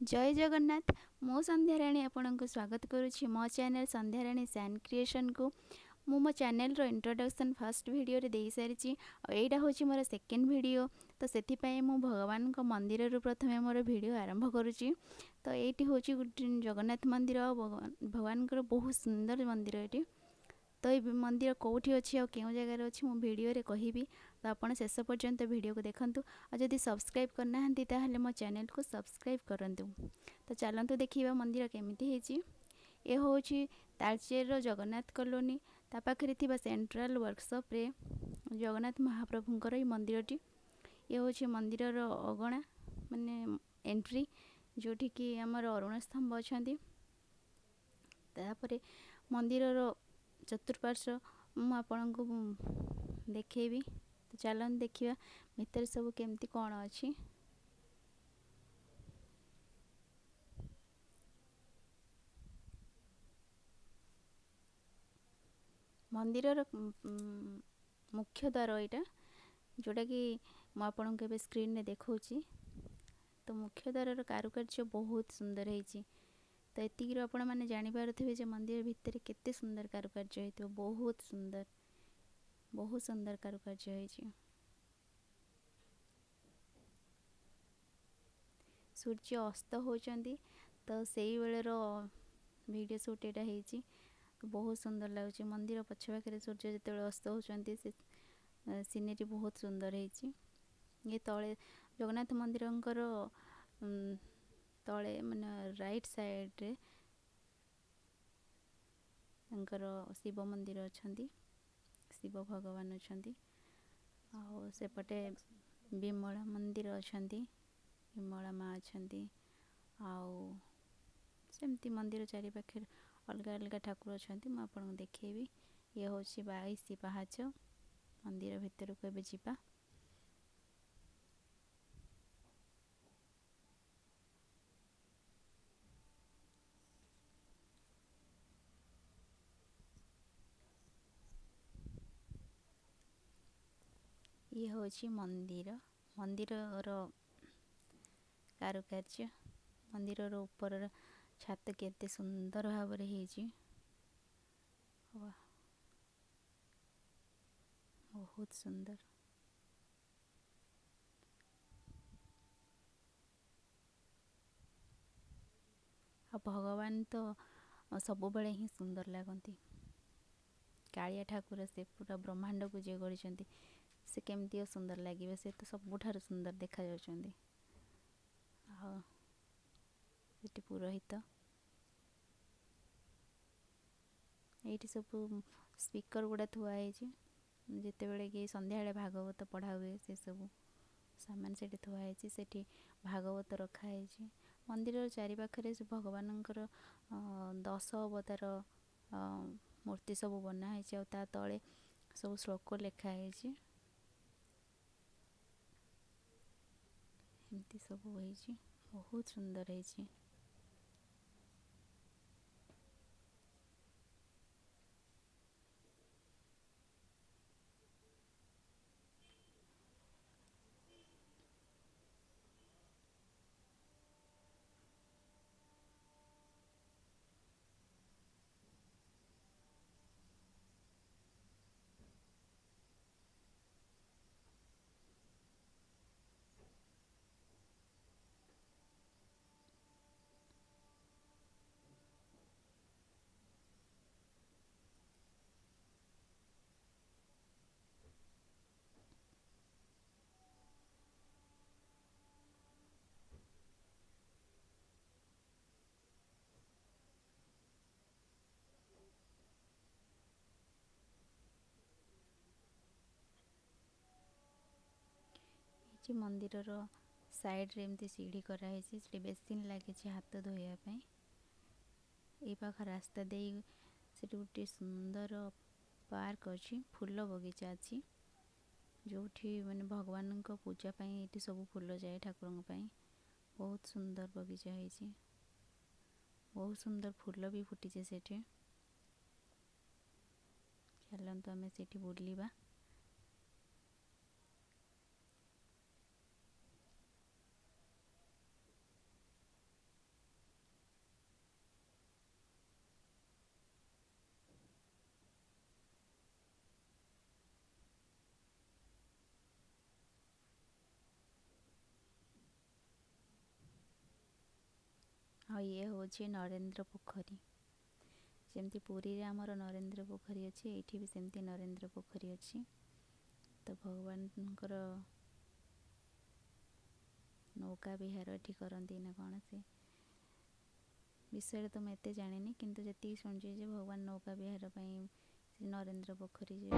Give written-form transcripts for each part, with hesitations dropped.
ଜୟ ଜଗନ୍ନାଥ। ମୁଁ ସନ୍ଧ୍ୟାରାଣୀ ଆପଣଙ୍କୁ ସ୍ୱାଗତ କରୁଛି ମୋ ଚ୍ୟାନେଲ୍ ସନ୍ଧ୍ୟାରାଣୀ ସ୍ୟାନ୍ କ୍ରିଏସନ୍କୁ। ମୁଁ ମୋ ଚ୍ୟାନେଲ୍ର ଇଣ୍ଟ୍ରୋଡକ୍ସନ୍ ଫାର୍ଷ୍ଟ ଭିଡ଼ିଓରେ ଦେଇସାରିଛି ଆଉ ଏଇଟା ହେଉଛି ମୋର ସେକେଣ୍ଡ ଭିଡ଼ିଓ। ତ ସେଥିପାଇଁ ମୁଁ ଭଗବାନଙ୍କ ମନ୍ଦିରରୁ ପ୍ରଥମେ ମୋର ଭିଡ଼ିଓ ଆରମ୍ଭ କରୁଛି। ତ ଏଇଠି ହେଉଛି ଗୋଟେ ଜଗନ୍ନାଥ ମନ୍ଦିର, ଭଗବାନଙ୍କର ବହୁତ ସୁନ୍ଦର ମନ୍ଦିର ଏଇଠି। ତ ଏଇ ମନ୍ଦିର କେଉଁଠି ଅଛି ଆଉ କେଉଁ ଜାଗାରେ ଅଛି, ମୁଁ ଭିଡ଼ିଓରେ କହିବି। ତ ଆପଣ ଶେଷ ପର୍ଯ୍ୟନ୍ତ ଭିଡ଼ିଓକୁ ଦେଖନ୍ତୁ ଆଉ ଯଦି ସବସ୍କ୍ରାଇବ୍ କରିନାହାନ୍ତି, ତାହେଲେ ମୋ ଚ୍ୟାନେଲକୁ ସବସ୍କ୍ରାଇବ୍ କରନ୍ତୁ। ତ ଚାଲନ୍ତୁ ଦେଖିବା ମନ୍ଦିର କେମିତି ହେଇଛି। ଏ ହେଉଛି ତାଳଚେରର ଜଗନ୍ନାଥ କଲୋନୀ, ତା ପାଖରେ ଥିବା ସେଣ୍ଟ୍ରାଲ ୱାର୍କସପ୍ରେ ଜଗନ୍ନାଥ ମହାପ୍ରଭୁଙ୍କର ଏଇ ମନ୍ଦିରଟି। ଏ ହେଉଛି ମନ୍ଦିରର ଅଗଣା, ମାନେ ଏଣ୍ଟ୍ରି, ଯେଉଁଠିକି ଆମର ଅରୁଣ ସ୍ତମ୍ଭ ଅଛନ୍ତି। ତାପରେ ମନ୍ଦିରର ଚତୁଃପାର୍ଶ୍ୱ ମୁଁ ଆପଣଙ୍କୁ ଦେଖେଇବି। ତ ଚାଲନ୍ତୁ ଦେଖିବା ଭିତରେ ସବୁ କେମିତି କ'ଣ ଅଛି। ମନ୍ଦିରର ମୁଖ୍ୟ ଦ୍ୱାର ଏଇଟା, ଯେଉଁଟାକି ମୁଁ ଆପଣଙ୍କୁ ଏବେ ସ୍କ୍ରିନ୍ରେ ଦେଖାଉଛି। ତ ମୁଖ୍ୟ ଦ୍ୱାରର କାରୁକାର୍ଯ୍ୟ ବହୁତ ସୁନ୍ଦର ହେଇଛି। ତ ଏତିକିରୁ ଆପଣମାନେ ଜାଣିପାରୁଥିବେ ଯେ ମନ୍ଦିର ଭିତରେ କେତେ ସୁନ୍ଦର କାରୁକାର୍ଯ୍ୟ ହେଇଥିବ। ବହୁତ ସୁନ୍ଦର, ବହୁତ ସୁନ୍ଦର କାରୁକାର୍ଯ୍ୟ ହେଇଛି। ସୂର୍ଯ୍ୟ ଅସ୍ତ ହେଉଛନ୍ତି, ତ ସେଇ ବେଳର ଭିଡ଼ିଓ ସୁଟ୍ ଏଇଟା ହେଇଛି। ବହୁତ ସୁନ୍ଦର ଲାଗୁଛି। ମନ୍ଦିର ପଛ ପାଖରେ ସୂର୍ଯ୍ୟ ଯେତେବେଳେ ଅସ୍ତ ହେଉଛନ୍ତି, ସେ ସିନେରୀ ବହୁତ ସୁନ୍ଦର ହେଇଛି। ଇଏ ତଳେ ଜଗନ୍ନାଥ ମନ୍ଦିରଙ୍କର ତଳେ, ମାନେ ରାଇଟ୍ ସାଇଡ଼୍ରେ ତାଙ୍କର ଶିବ ମନ୍ଦିର ଅଛନ୍ତି, ଶିବ ଭଗବାନ ଅଛନ୍ତି। ଆଉ ସେପଟେ ବିମଳା ମନ୍ଦିର ଅଛନ୍ତି, ବିମଳା ମା ଅଛନ୍ତି। ଆଉ ସେମିତି ମନ୍ଦିର ଚାରିପାଖରେ ଅଲଗା ଅଲଗା ଠାକୁର ଅଛନ୍ତି, ମୁଁ ଆପଣଙ୍କୁ ଦେଖେଇବି। ଇଏ ହେଉଛି 22 ପାହାଚ। ମନ୍ଦିର ଭିତରକୁ ଏବେ ଯିବା। ଇଏ ହେଉଛି ମନ୍ଦିର, ମନ୍ଦିରର କାରୁକାର୍ଯ୍ୟ, ମନ୍ଦିରର ଉପରର ଛାତ କେତେ ସୁନ୍ଦର ଭାବରେ ହେଇଛି। ବହୁତ ସୁନ୍ଦର। ଆଉ ଭଗବାନ ତ ସବୁବେଳେ ହିଁ ସୁନ୍ଦର ଲାଗନ୍ତି। କାଳିଆ ଠାକୁର, ସେ ପୁରା ବ୍ରହ୍ମାଣ୍ଡକୁ ଯିଏ କରିଛନ୍ତି, ସେ କେମିତି ସୁନ୍ଦର ଲାଗିବେ? ସେ ତ ସବୁଠାରୁ ସୁନ୍ଦର ଦେଖାଯାଉଛନ୍ତି। ଆଉ ସେଠି ପୁରୋହିତ, ଏଇଠି ସବୁ ସ୍ପିକର ଗୁଡ଼ା ଥୁଆ ହେଇଛି। ଯେତେବେଳେ କି ସନ୍ଧ୍ୟାବେଳେ ଭାଗବତ ପଢ଼ା ହୁଏ, ସେସବୁ ସାମାନ ସେଠି ଥୁଆ ହେଇଛି। ସେଠି ଭାଗବତ ରଖା ହେଇଛି। ମନ୍ଦିରର ଚାରିପାଖରେ ସେ ଭଗବାନଙ୍କର ଦଶ ଅବତାର ମୂର୍ତ୍ତି ସବୁ ବନା ହେଇଛି ଆଉ ତା ତଳେ ସବୁ ଶ୍ଲୋକ ଲେଖା ହେଇଛି। ଏମିତି ସବୁ ହେଇଛି, ବହୁତ ସୁନ୍ଦର ହେଇଛି। ହେଇଛି ମନ୍ଦିରର ସାଇଡ଼୍ରେ ଏମିତି ସିଢ଼ି କରାହେଇଛି, ସେଠି ବେସିନ୍ ଲାଗିଛି ହାତ ଧୋଇବା ପାଇଁ। ଏଇ ପାଖ ରାସ୍ତା ଦେଇ ସେଠି ଗୋଟିଏ ସୁନ୍ଦର ପାର୍କ ଅଛି, ଫୁଲ ବଗିଚା ଅଛି, ଯେଉଁଠି ମାନେ ଭଗବାନଙ୍କ ପୂଜା ପାଇଁ ଏଇଠି ସବୁ ଫୁଲ ଯାଏ ଠାକୁରଙ୍କ ପାଇଁ। ବହୁତ ସୁନ୍ଦର ବଗିଚା ହେଇଛି, ବହୁତ ସୁନ୍ଦର ଫୁଲ ବି ଫୁଟିଛି ସେଠି। ଚାଲନ୍ତୁ ଆମେ ସେଠି ବୁଲିବା। ଆଉ ଇଏ ହେଉଛି ନରେନ୍ଦ୍ର ପୋଖରୀ। ଯେମିତି ପୁରୀରେ ଆମର ନରେନ୍ଦ୍ର ପୋଖରୀ ଅଛି, ଏଇଠି ବି ସେମିତି ନରେନ୍ଦ୍ର ପୋଖରୀ ଅଛି। ତ ଭଗବାନଙ୍କର ନୌକା ବିହାର ଏଠି କରନ୍ତି ନା କ'ଣ, ସେ ବିଷୟରେ ତ ମୁଁ ଏତେ ଜାଣିନି, କିନ୍ତୁ ଯେତିକି ଶୁଣିଛି ଯେ ଭଗବାନ ନୌକା ବିହାର ପାଇଁ ସେ ନରେନ୍ଦ୍ର ପୋଖରୀ ଯେ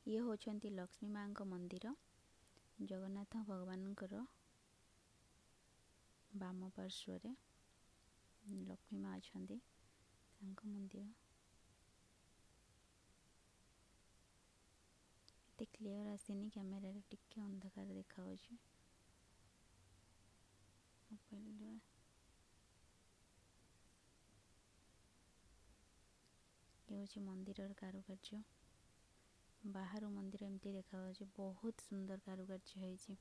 ଇଏ ହେଉଛନ୍ତି ଲକ୍ଷ୍ମୀ ମାଙ୍କ ମନ୍ଦିର। ଜଗନ୍ନାଥ ଭଗବାନଙ୍କର ବାମ ପାର୍ଶ୍ୱରେ ଲକ୍ଷ୍ମୀ ମା ଅଛନ୍ତି, ତାଙ୍କ ମନ୍ଦିର। ଏତେ କ୍ଲିଅର ଆସିନି କ୍ୟାମେରାରେ, ଟିକେ ଅନ୍ଧକାର ଦେଖାଯାଉଛି। ମୋବାଇଲରେ ଇଏ ହେଉଛି ମନ୍ଦିରର କାରୁକାର୍ଯ୍ୟ। ବାହାରୁ ମନ୍ଦିର ଏମିତି ଦେଖାଯାଉଛି। ବହୁତ ସୁନ୍ଦର କାରୁକାର୍ଯ୍ୟ ହେଇଛି,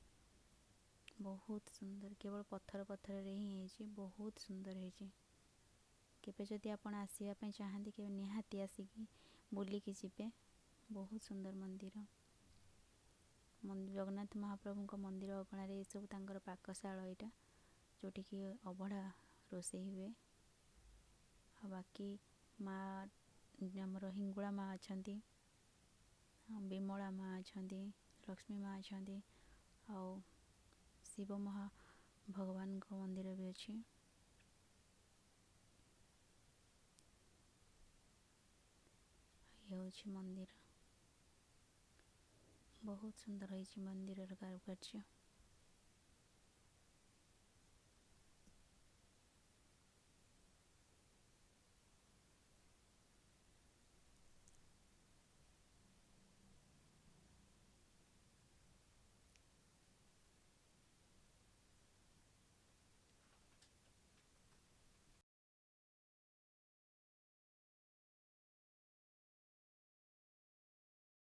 ବହୁତ ସୁନ୍ଦର। କେବଳ ପଥର ପଥରରେ ହିଁ ହେଇଛି, ବହୁତ ସୁନ୍ଦର ହେଇଛି। କେବେ ଯଦି ଆପଣ ଆସିବା ପାଇଁ ଚାହାନ୍ତି, କେବେ ନିହାତି ଆସିକି ବୁଲିକି ଯିବେ। ବହୁତ ସୁନ୍ଦର ମନ୍ଦିର। ଜଗନ୍ନାଥ ମହାପ୍ରଭୁଙ୍କ ମନ୍ଦିର ଅଗଣାରେ ଏସବୁ ତାଙ୍କର ପାକଶାଳ ଏଇଟା, ଯେଉଁଠିକି ଅବଢ଼ା ରୋଷେଇ ହୁଏ। ଆଉ ବାକି ମା ଆମର ହିଙ୍ଗୁଳା ମା ଅଛନ୍ତି, ବିମଳା ମା ଅଛନ୍ତି, ଲକ୍ଷ୍ମୀ ମା ଅଛନ୍ତି, ଆଉ ଶିବ ମହା ଭଗବାନଙ୍କ ମନ୍ଦିର ବି ଅଛି। ଇଏ ହେଉଛି ମନ୍ଦିର। ବହୁତ ସୁନ୍ଦର ହେଇଛି ମନ୍ଦିରର କାରୁକାର୍ଯ୍ୟ।